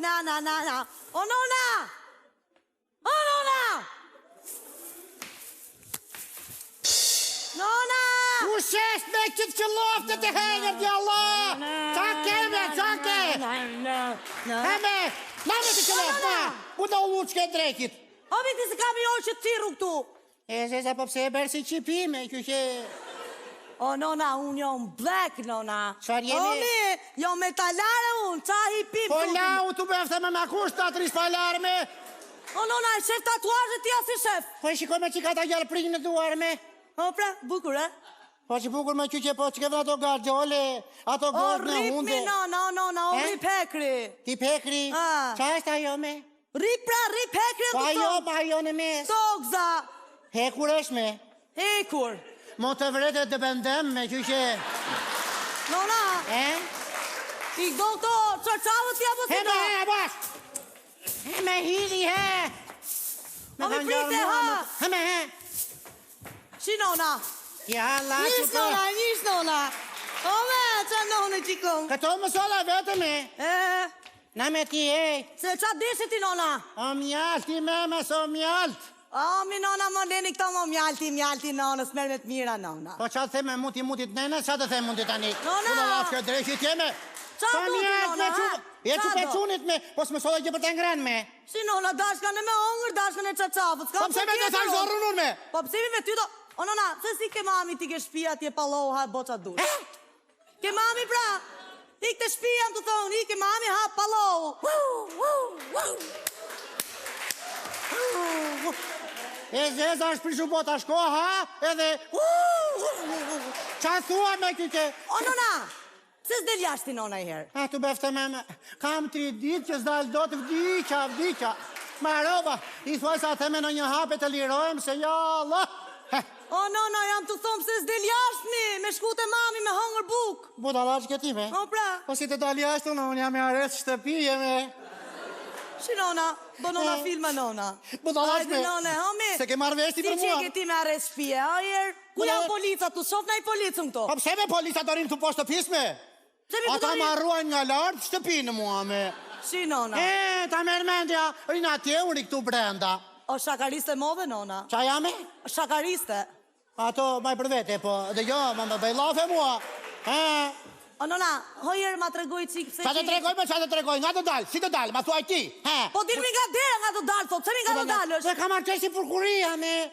na na na na. O nona! O nona! Nona! Kush është me që të qëlloftë të hengër djalla? Qa ke me, qa ke? He me, na me të qëlloftë, ma! Ku do u që ke drekit? O mi ti se kam i orë që të thirru këtu. E zeza po pse e bërë si qipime, që që... O nona, unë jam black, nona. Çfarë jemi? O mi, jam metalare unë, qa hipi Po lau të bëfte me ma kush të atërish palarë me? O nona, e shef tatuazhet ti a s'i shef? Po e shikoj me që ka ta gjarprinj në duar me. O pra, bukur, e? Po që bukur me qyqe, po që ke vënë ato gargjole, ato O gozë në rrip hunde. mi nona, o nona, o E? rrip hekri. Ti hekri, A. qa është ajo me? Rrip pra, rrip hekri Po e ajo, kupton. po ajo në mes. Tokza, Hekur është me. hekur. Mo të vretë të bëndem me qyqe. Nona, E? i do këto çarçavët ti apo He si me do? he, bash! He me hidhi, he! O, mi kanë ngjarë prite, mua, ha! më- He me he! Shi nona. Ja, la që Njës po. nona, njës nona. O me, qa none që kom? Këto më solla vetëm e. E, Na me ti, ej. se qa deshe ti nona? O mjalti, meme, so mjalt. O, mi nona, më leni këto më mjalti, mjalti nonës, merr me të mira nona. Po qa të them me muti mutit nenës, qa të them muti tani? Nona! Ku do lafë kjo dreqi tjeme? Qa Po do ti, mjalt nona, me ha? çu- Je Qa çu do? peçunit me, po s'më solla gjë për të ngrënë me. Si nona, dashka në me hongër, dashka në çarçafët. s'kam Po pse për me të tjetër thash unë. zorrën unë me? Po pse mi me ty do... O nona, pse si ke mami ti ke shtëpia ti e palloha e boça dush? Ke mami pra? Ik te shtëpia më të thonë, ik ke mami ha pallohu. E zeza është prishu bota shko, ha, edhe... Qa thua me qyqe? O nona, pse s'del jashtë ti nona i herë? A tu bëfte me me, kam tri ditë që s'dal dot vdiqa, vdiqa. Marova, i thuaj sa theme në një hape të lirohem se ja Allah. Heh, O nona, jam të thonë pse s'del jashtë mi, me shku te mami me hëngër buk. Budallaq ke ti me? O pra, Po si të dal jashtë unë, unë jam i arrest shtëpie me. shi nona, bo nona E. filma nona. Budallaq Hajde me. nona, homi. Se ke marrë vesh ti për Si mua. që ke ti me arrest shtëpie, a jerë? Ku Budallaq- janë policat, tu shof na i policën këto? Po pse me polica do rinë këtu poshtë shtëpisë me? Pse mi Ata këto ma rinë? ruajnë nga lart shtëpinë mua me. Shi nona. E, ta merr mendja, rinë atje, unë ri këtu brenda. O shakariste move nona. Qa jam e? Shakariste. Ato maj për vete, po, dëgjo, më më bëj llafe mua. E, O nona, hojër ma tregoj çik pse qa të që- tregoj, më qa të tregoj, nga të dal, si të dal, ma thuaj ti. He. Po dilmi nga dera nga të dalë, thot, pse mi nga të dalësh? Se kam arqesi prokuria me.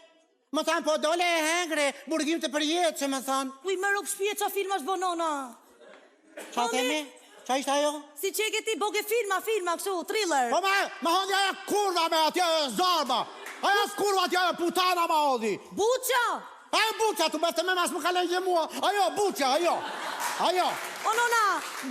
Më thanë, po dole e hengre, burgim të përjetë, që më thanë. Ku i merr op shtëpie qa filma është bo nona? Qa Po, themi? mi- Qa ishte ajo? Si që e ke ti, boke filma, filma, kështu, thriller. Po ma, ma hodhi ajo kurva me atje ajo zarba. Ajo kurva atje ajo putana ma hodhi. Buqa! Ajo buqa, tu bëfte me mas më ka lënë gjë mua. Ajo buqa, ajo. Ajo. O nona,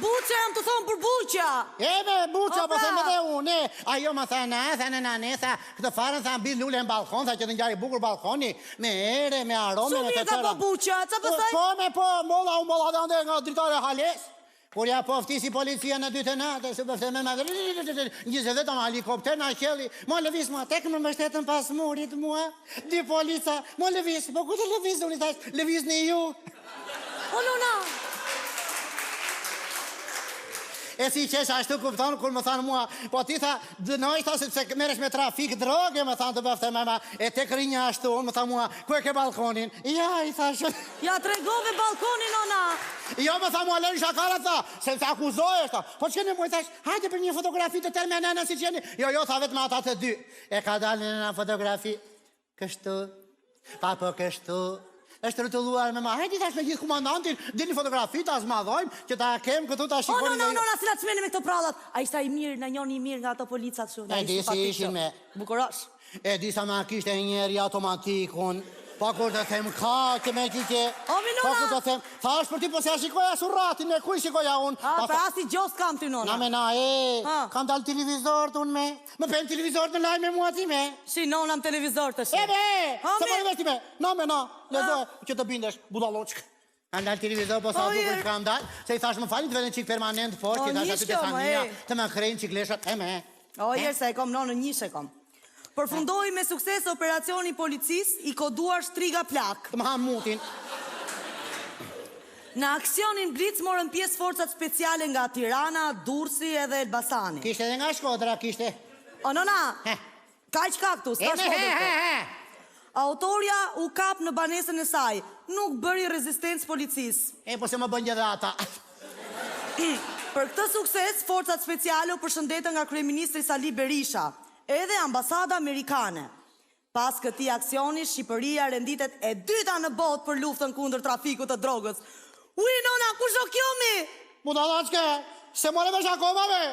buqa jam të thonë për buqa. E me buqa, O, po pra. them edhe unë. e. Ajo më tha, na, tha, na, na, ne, tha, këtë farën, tha, mbi lule në balkon, tha, që të ngjari bukur balkoni, me ere, me arome, Shumë me të mirë ka tëra. po buqa, ca pastaj? Po, me po, molla, u molla dhe ande nga dritare e hales. Kur ja po ftisi policia në dy të natës, u bëfte me ma gjithë vetëm helikopter në qielli, mo lëviz mua, tek më mbështetën pas murit mua, dy polica, mo lëviz, po ku të lëviz, unë i thash, lëvizni ju. O nona, E si qesh ashtu kupton kur më thanë mua, po ti tha, dënoj tha sepse merresh me trafik droge, më thanë të bëfte mama, e tek rinja ashtu, unë më tha mua, ku e ke balkonin? Ja, i thash. ja tregove balkonin nona. Jo, më tha mua, lënë shakara, tha, sepse akuzohesh, tha. Po ç'keni mua, i thash, hajde për një fotografi të tërë me nënën si qeni. Jo, jo, tha vetëm ata të dy. E ka dalë nëna fotografi. Kështu, pa po kështu. Është rrotulluar me ma. Hajde i thash me gjithë komandantin, dilni fotografi ta zmadhojmë që ta kem këtu ta O shikoni. nona, dhe ju. nona, si la të shmeni me këto prallat. A ishte ai mirë, na njoni i mirë nga ato policat kështu. na E di si simpatik ishin kështu. me. Bukurosh. E di sa ma kishte njeri automatikun. Pa kur të them ka që me qyqe. O, mi Pa nona! kur të them, tha është për ti po s'ja shikoja surratin, me ku i shikoja unë. A, Pa pra tha, asi gjos kam ty nona. Na me na, e, Ha. kam dalë televizor unë me. Më pen televizor në lajme mua ti me. Shi nona në televizor të shi. E be, Ha, se mi. po vesh ti me. Na me na, lexoje që të bindesh, budalloçk. Kam dalë televizor, po sa O, bukur jer. që kam dalë, se i thash më falni të vënë çik permanent poshtë, O, i thash nish aty te kjo, mo, familja, ej. të më khrejnë çik leshat, e me. O, jerë se e kom nonën njësh e kom. Përfundoi me sukses operacioni i policisë i koduar shtriga plak. Të më ha mutin. Në aksionin Blic morën pjesë forcat speciale nga Tirana, Durrësi edhe Elbasani. Kishte edhe nga Shkodra, kishte. O nona, kaq ka këtu, s'ka Shkodër këtu. Autorja u kap në banesën e saj, nuk bëri rezistencë policisë. E po se më bënë edhe ata. Për këtë sukses, forcat speciale u përshëndetën nga kryeministri Sali Berisha, edhe ambasada amerikane. Pas këtij aksioni, Shqipëria renditet e dyta në botë për luftën kundër trafikut të drogës. Ui nona, kush o kjo mi? Budallaqke, s'e more vesh akoma me?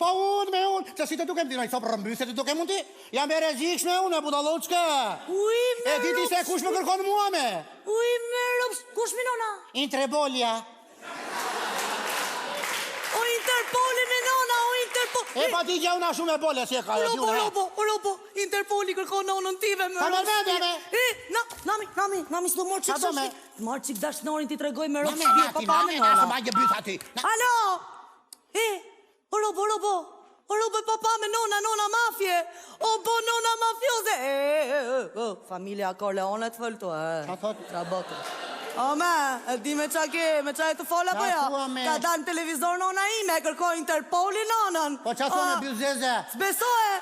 Po unë me unë, që si të dukem ti, në copë rrëmbyse të dukem unë ti? Jam e rrezikshme unë, e budallaqke. Ui me E di ti se kush më kërkon mua me? Ui me rops, kush mi nona? Interpolia. O Interpoli me nona, o Interpol. E pa ti gjë una shumë e bole si e ka. O robo, robo, o robo, Interpoli kërkon nonën time me. Ta merr mendja me. E, na, nami, nami, nami s'do marr çik. do me? Marr çik dashnorin ti tregoj me rob Na, na, pa pa me nona. Na, na, byth aty. Alo. E, o robo, robo. O robo e papa me nona, nona mafie. O bo nona mafioze. E, e, e, e, familja Corleone të fol tu, e. Qa thot? Qa botë. O me, e di me qa ke, me qa e të fola po jo. Me... Ka dalë në televizor nona ime, e kërkoi Interpoli nonën. Po qa thua me byzeze? S'besoje.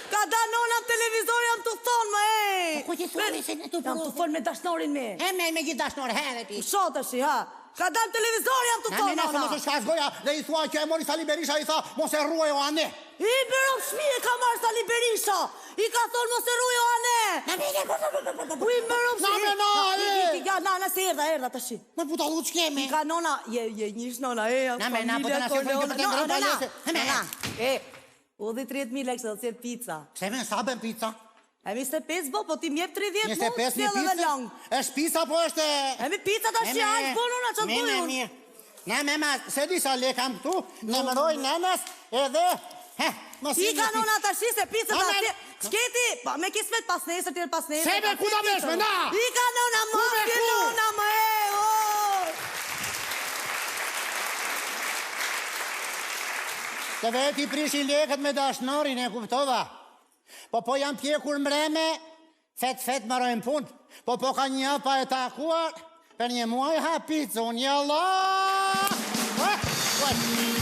Ka dalë nona në televizor, jam të thonë më, ej. Po ku ti thua se në të Jam të fol me dashnorin me. E me, me gjithë dashnor, here ti. U shotë shi, ha. Ka dalë në televizor jam të thonë, nona. Na me mos e shkas goja dhe i thua që e mori Sali Berisha i tha mos e rruaj o ane. I bërë shpije ka marrë Sali Berisha. I ka thonë mos e rruaj o ane. Na me na Ui më rob Na me na e. Na na na se erdha erdha tash. Më budalluç kemi. I ka nona je je njësh nona e ja. Na me na po të na se për të ngrënë palesë. Na E Udhi 30.000 lekë se do të sjell pica. Pse me sa bën pica? E 25 bo, po ti më jep 30 mu, 25 një pizza? Long. Është pizza po është E mi pizza tash ja, aq bën unë ç'të bëj unë. Na me ma, se di sa lek kam këtu, në mëroj nënës edhe He, mos i ka nona tash se pizza ta si. Ç'ke ti? Pa me kismet pas nesër tjerë pas nesër. Se me ku ta vesh me na? I ka nona më, ke nona më e. Të veti prishi lekët me dashnorin e kuptova. Po po jam pjekur mreme, fet fet mbarojnë punë. Po po ka një javë pa e takuar, për një muaj ha picë, unë jalla! Ah, ah.